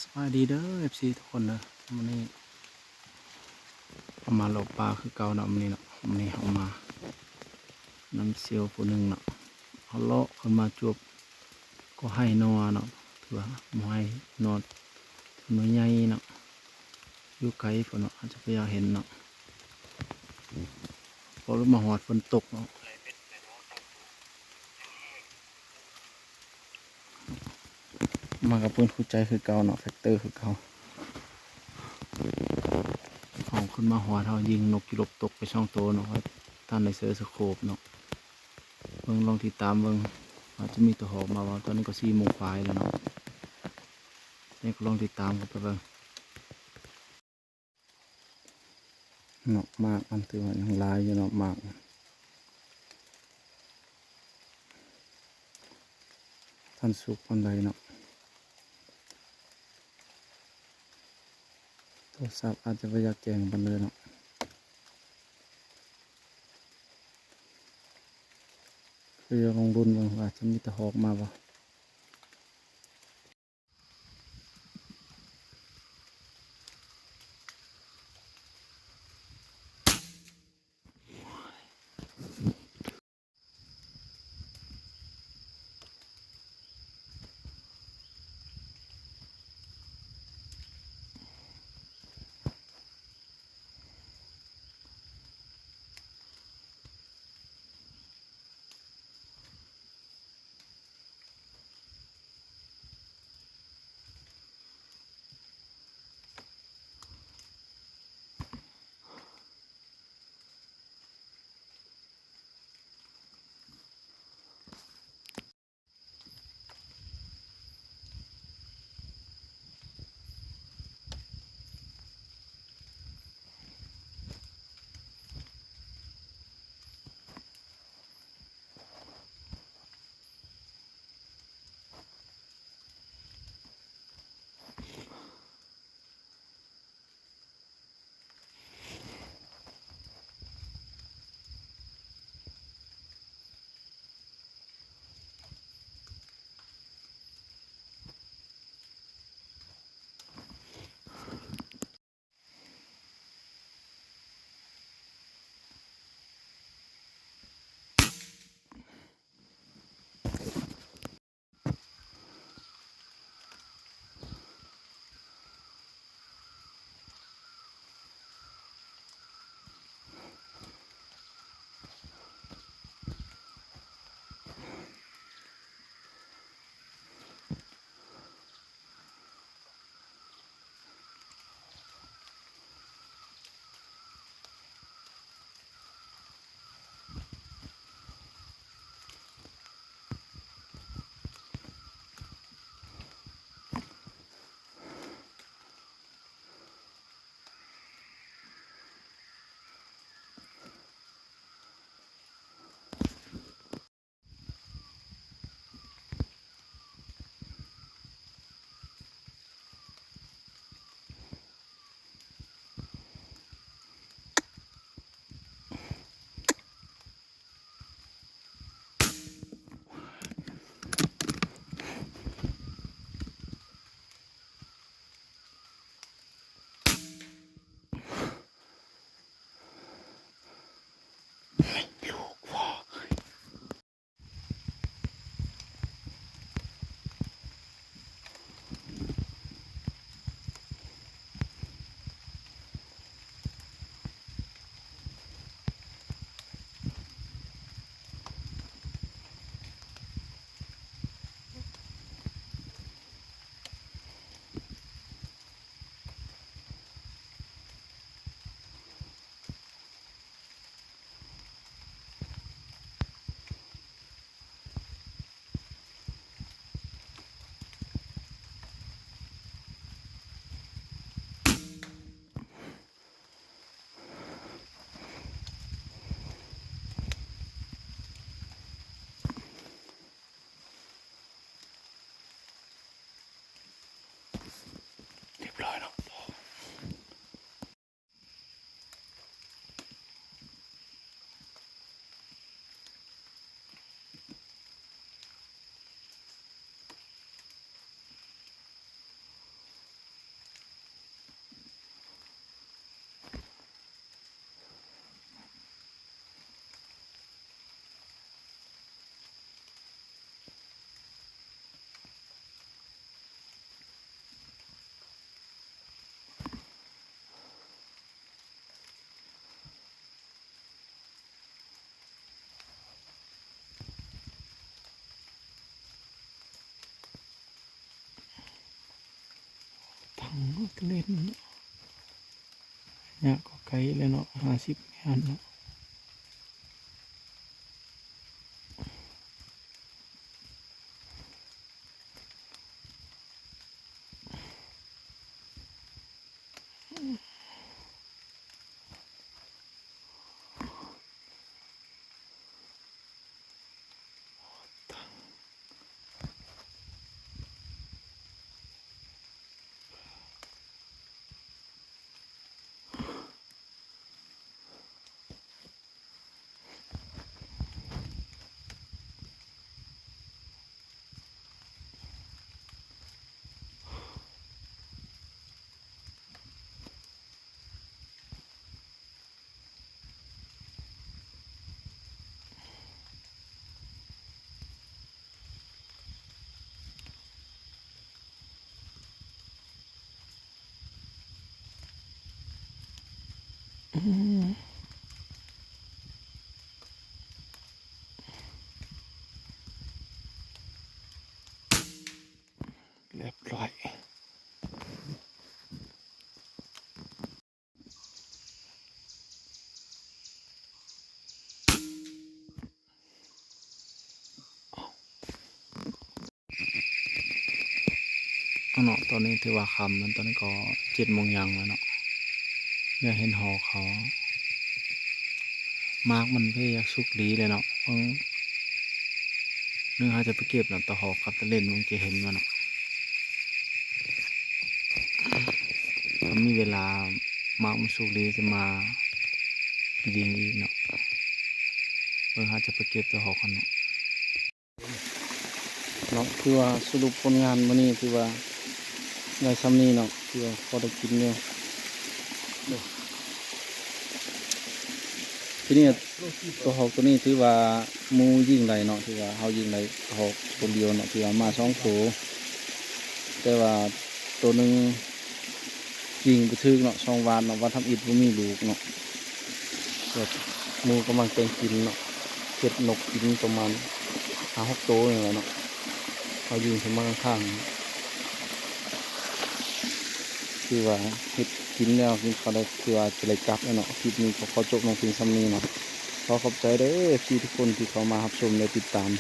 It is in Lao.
ສະບາຍດີເດີ ເອັຟຊີ ທຸກຄົນເດີ. ມື້ນີ້ເຮົາມາເລາະປ່າຄືເກົ່າເນາະ. ມື້ນີ້ເນາະ ມື້ນີ້ເຮົາມານຳເຊວຜູ້ໜຶ່ງເນາະ. ເຮົາເລາະຂຶ້ນມາຈວບກໍໄຮ່ໜໍ່ເນາະ. ຖືວ່າບໍ່ໄຮ່ໜໍ່ ໜໍ່ໃຫຍ່ເນາະ. ຢູ່ໄກພຸ້ນເນາະ ອາດຈະບໍ່ຢາກເຫັນເນາະ. ພໍມາຮອດຝົນຕົກເນາະ. ມາກັບປືນຄູ່ໃຈຄືເກົ່າເນາະ ແຟັກເຕີຄືເກົ່າ. ເຮົາຂຶ້ນມາຮອດ ເຮົາຍິງນົກກິໂລບຕົກໄປສອງໂຕເນາະ. ວ່າທ່ານໄດ້ເຊີສະໂຄບເນາະ. ເບິ່ງ ລອງຕິດຕາມເບິ່ງວ່າຈະມີໂຕຮອກມາບໍ່. ຕອນນີ້ກໍສີ່ໂມງປາຍແລ້ວເນາະ. ນີ້ກໍລອງຕິດຕາມກັນໄປເບິ່ງ. ເນາະ ໝາກມັນຖືວ່າຍັງຫຼາຍຢູ່ເນາະ ໝາກ ທັນສຸກປານໃດເນາະ. ໂທລະສັບອາດຈະບໍ່ຢາກແຈ້ງປານໃດເນາະ. ຄືລອງລຸ້ນເບິ່ງວ່າຈະມີໂຕຮອກມາບໍ່. ອືມ ກໍເຫຼັ້ນເນາະ ໄລຍະກໍໄກແລ້ວເນາະ ຫ້າສິບແມັດເນາະ. ຮຽບຮ້ອຍ. ເອົາເນາະ ຕອນນີ້ຖືວ່າຄ່ຳແລ້ວ ຕອນນີ້ກໍເຈັດໂມງຫຍັງແລ້ວເນາະ. ຢາກເຫັນຫໍເຂົາ ໝາກມັນເພຍາກສຸກດີເລີຍເນາະ. ເບິ່ງ ໜຶ່ງເຮົາຈະໄປເກັບເນາະ ຕະຫອກກັບຕະເຫຼັ້ນ ເບິ່ງຈະເຫັນບໍ່ເນາະ. ຖ້າມີເວລາ ໝາກມັນສຸກດີ ຈະມາກິນອີກເນາະ. ເບິ່ງເຮົາຈະໄປເກັບຕະຫອກກັນເນາະ. ເນາະ ຄືວ່າສະຫຼຸບຜົນງານມື້ນີ້ ຖືວ່າໄດ້ຊ່ຳນີ້ເນາະ ຖືວ່າພໍໄດ້ກິນຢູ່. ທີນີ້ ຕະຫອກໂຕນີ້ຖືວ່າໝູຍິງໄດ້ເນາະ ຖືວ່າເຮົາຍິງໄດ້ຕະຫອກໂຕດຽວເນາະ ຖືວ່າມາສອງໂຕ ແຕ່ວ່າໂຕໜຶ່ງຍິງບໍ່ຖືກເນາະ ສອງຫວາດເນາະ ຫວາດທຳອິດບໍ່ມີລູກເນາະ. ແບບໝູກຳລັງແກງກິນເນາະ ເຮັດນົກກິນປະມານຫ້າຫົກໂຕນີ້ແຫຼະເນາະ ເຮົາຍິງເຂົ້າມາຂ້າງໆ ຄືວ່າເຮັດກິນແລ້ວກິນເຂົ້າໄດ້ ຄືວ່າຈະໄດ້ກັບແລ້ວເນາະ. ຄລິບນີ້ກໍຂໍຈົບລົງພຽງຊ່ຳນີ້ເນາະ. ຂໍຂອບໃຈເດີ ເອັຟຊີ ທຸກຄົນທີ່ເຂົ້າມາຮັບຊົມ ແລະ ຕິດຕາມ.